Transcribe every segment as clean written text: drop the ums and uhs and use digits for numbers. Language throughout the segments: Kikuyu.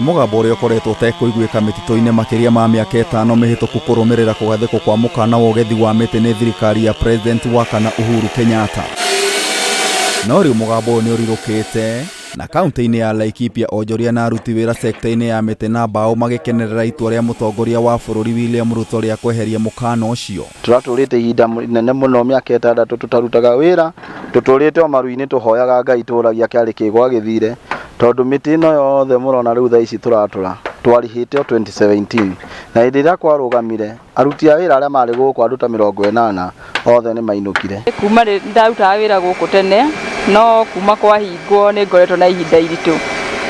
Mũgambo ũrĩa ũkoretwo ũtekũiguĩka mĩtitũ-inĩ makĩria ma mĩaka 5 mĩhĩtũku kũrũmĩrĩra kũgathĩkwo kwa mũkana wa ũgethi wa mĩtĩ nĩ thirikari ya President wa kana Uhuru Kenyatta. No rĩu mũgambo ũyũ nĩ ũrirũkĩte na kaunti-inĩ ya Laikipia onjoria na aruti wĩra sekta-inĩ ya mĩtĩ na mbaũ magĩkenerera itua rĩa mũtongoria wa bũrũri William Ruto rĩa kweheria mũkana ũcio. Tũratũrĩte ihinda inene mũno mĩaka 6 tũtarutaga wĩra, tũtũrĩte o maru-inĩ tũhoyaga Ngai tũragia kĩarĩ kĩ gwagĩthire, tondũ mĩtĩ ĩno yothe mũrona rĩu thaa ici tũratũra twarĩhĩte o 2017 na hĩndĩ ĩrĩa kwarũgamire aruti a wĩra arĩa marĩ gũkũ andũ ta 80 othe nĩ mainũkire. Kuma ndarutaga wĩra gũkũ tene no kuma kwahingwo nĩ ngoretwo na ihinda iritũ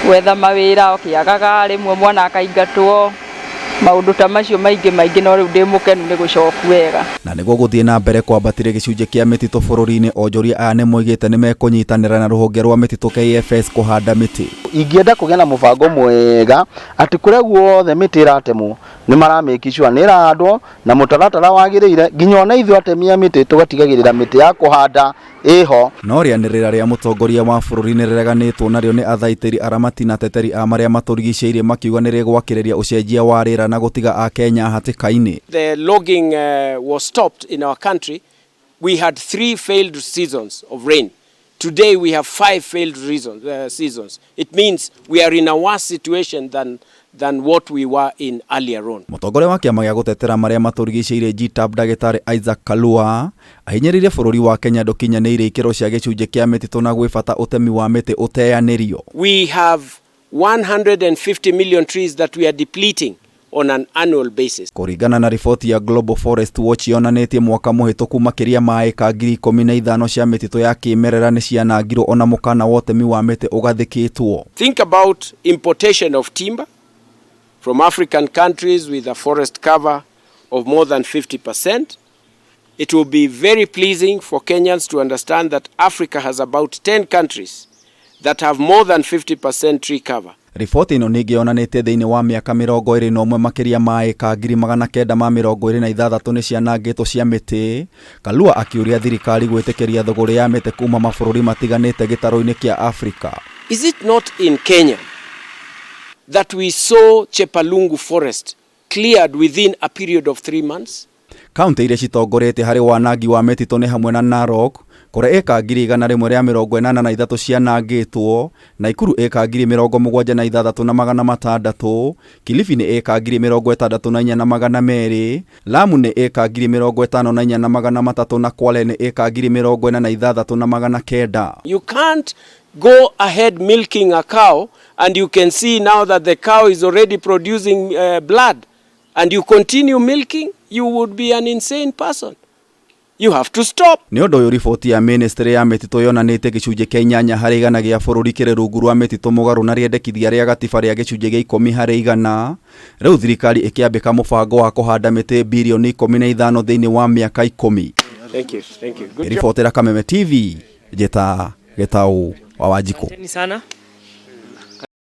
gwetha mawĩra ũkĩagaga rĩmwe mwana akaingatwo maũndũ ta macio maingĩ maingĩ no rĩu ndĩ mũkenu nĩ gũcoku wega. Na nĩguo gũthiĩ na mbere kwambatĩria gĩcunjĩ kĩa mĩtitũ bũrũri-inĩ onjoria aya nĩ moigĩte nĩ mekũnyitanĩra na rũhonge rwa mĩtitũ KFS kũhanda mĩtĩ. Ingĩenda kũgĩa na mũbango mwega atĩ kũrĩa guothe mĩtĩ ĩratemwo nĩ mara make sure nĩ ĩrahandwo na mũtaratara wagĩrĩire nginya ona ithuĩ atemi a mĩtĩ tũgatigagĩrĩra mĩtĩ ya kũhanda ĩho. No rĩanĩrĩra rĩa mũtongoria wa bũrũri nĩ rĩreganĩtwo narĩo nĩ athaitĩri aramati na ateteri a marĩa matũrigicĩirie makiuga nĩ rĩgwakĩrĩria ũcenjia wa rĩera na gũtiga Akenya hatĩka-inĩ. The logging was stopped in our country. We had 3 failed seasons of rain. Today we have 5 failed seasons. It means we are in a worse situation than what we were in earlier on. Mũtongoria wa kĩama gĩa gũtetera marĩa matũrigicĩirie GTAB Ndagĩtarĩ Isaac Kalua ahinyĩrĩirie bũrũri wa Kenya ndũkinyanĩirie ikĩro cia gĩcunjĩ kĩa mĩtitũ na gwĩ bata ũtemi wa mĩtĩ ũteanĩrio. We have 150 million trees that we are depleting on an annual basis. Kũringana na riboti ya Global Forest Watch yonanĩtie mwaka mũhĩtũku makĩria ma ĩka 15,000 cia mĩtitũ ya kĩmerera nĩ cianangirwo ona mũkana wa ũtemi wa mĩtĩ ũgathĩkĩtwo. Think about importation of timber from African countries with a forest cover of more than 50%. It will be very pleasing for Kenyans to understand that Africa has about 10 countries that have more than 50% tree cover. Riboti ĩno ningĩ yonanĩtie thĩinĩ wa mĩaka 21 makĩria ma ĩka 926 nĩ cianangĩtwo cia mĩtĩ. Kalua akĩũria thirikari gwĩtĩkĩria thũgũrĩ ya mĩtĩ kuma mabũrũri matiganĩte gĩtarũ-inĩ kĩa Afrika. Is it not in Kenya that we saw Chepalungu forest cleared within a period of 3 months? Kaunti iria citongoretie harĩ wanangi wa mĩtitũ nĩ hamwe na Narok kũrĩa ĩka 183 cianangĩtwo, Nakuru ĩka 76,600, Kilifi nĩ ĩka 64,200, Lamu nĩ ĩka 54,300 na Kwale nĩ ĩka 46,900. You can't go ahead milking a cow and you can see now that the cow is already producing blood and you continue milking, you would be an insane person. You have to stop. Nĩ ũndũ ũyũ riboti ya ministry ya mĩtitũ yonanĩtie gĩcunjĩ kĩa 8% gĩa bũrũri kĩrĩ rungu rwa mĩtitũ mũgarũ na rĩendekithia rĩa gatiba rĩa gĩcunjĩ kĩa 10%. Rĩu thirikari ĩkĩambĩka mũbango wa kũhanda mĩtĩ birioni 15 thĩinĩ wa mĩaka 10. Thank you, thank you. Good job. Ribotera Kameme TV, Njĩta Gĩtaũ wa Wanjikũ. Asanteni sana.